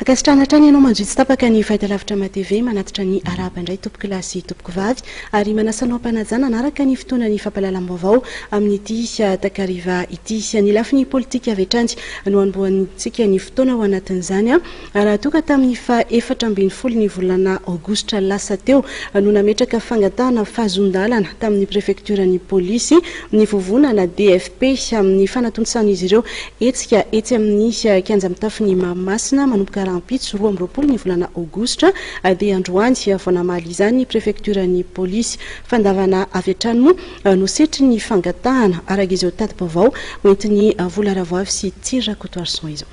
Ankasitrahana hatrany ianao manjohy tsy tapaka ny fahitalavitra MATV manatitra ny arahaba indray tompokolahy sy tompokovavy ary manasa anao am-panajana hanaraka ny fotoanan'ny fampahalalam-baovao amin'ity takariva ity. Ny lafiny politika avy hatrany no hanombohantsika ny fotoana ao anatin'izany raha toa ka tamin'ny faha 14 ny volana aogositra lasa teo no nametraka fangatahana fahazoan-dalana tamin'ny prefektioran'ny polisy ny vovonana DFP amin'ny fanatontosan'izy ireo hetsika etsy amin'ny kianja mitafon'i Mahamasina manomboka rahampitso 22 ny volana aogositra dia androany vao namaly izany ny prefektioran'ny polisy. Fandavana avy hatrany moa no setrin'ny fangatahana araka izao tati-baovao hoentin'i Vola Ravoavy sy Tsiry Rakotoarison izao.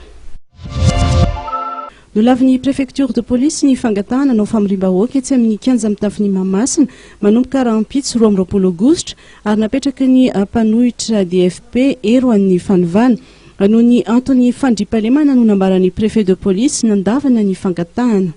Nolavin'ny Préfecture de Police ny fangatahana hanao famoriam-bahoaka etsy amin'ny kianja mitafon'i Mahamasina manomboka rahampitso 22 aogositra ary napetraky ny mpanohitra DFP hery ho an'ny fanovana. Noho ny antony fandriampahalemana no nambaran'ny Préfet de Police nandavana ny fangatahana.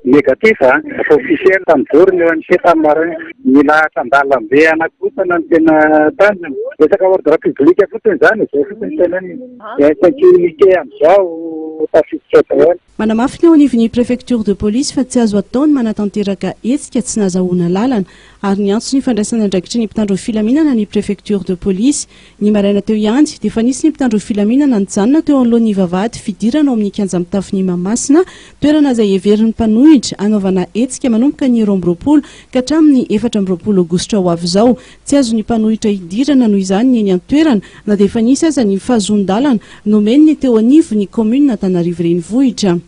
Négatif a! Efa officiel mijoro ny OMC tamin'ny maraina. Milahatra an-dalambe hanakorontana no tena tanjona. Resaka ordre public fotsiny izany e, izay fotsiny no tenenina. Insécurité amin'izao tafiditra daholo. Manamafy ny eo anivon'ny Préfecture de Police fa tsy azo atao ny manatanteraka hetsika tsy nazahoana lalana ary niantso ny fandraisana andraikitry ny mpitandro filaminana ny Préfecture de Police. Ny maraina teo ihany dia efa nisy ny mpitandro filaminana nijanona teo anoloan'ny vavahady fidirana ao amin'ny kianja mitafon'i Mahamasina, toerana izay heverin'ny mpanohitra hanaovana hetsika manomboka ny 22 ka hatramin'ny 24 aogositra ho avy izao. Tsy azon'ny mpanohitra hidirana noho izany ny eny an-toerana na dia efa nisy aza ny fahazoan-dalana nomen'ny teo anivon'ny kaominina Antananarivo Renivohitra.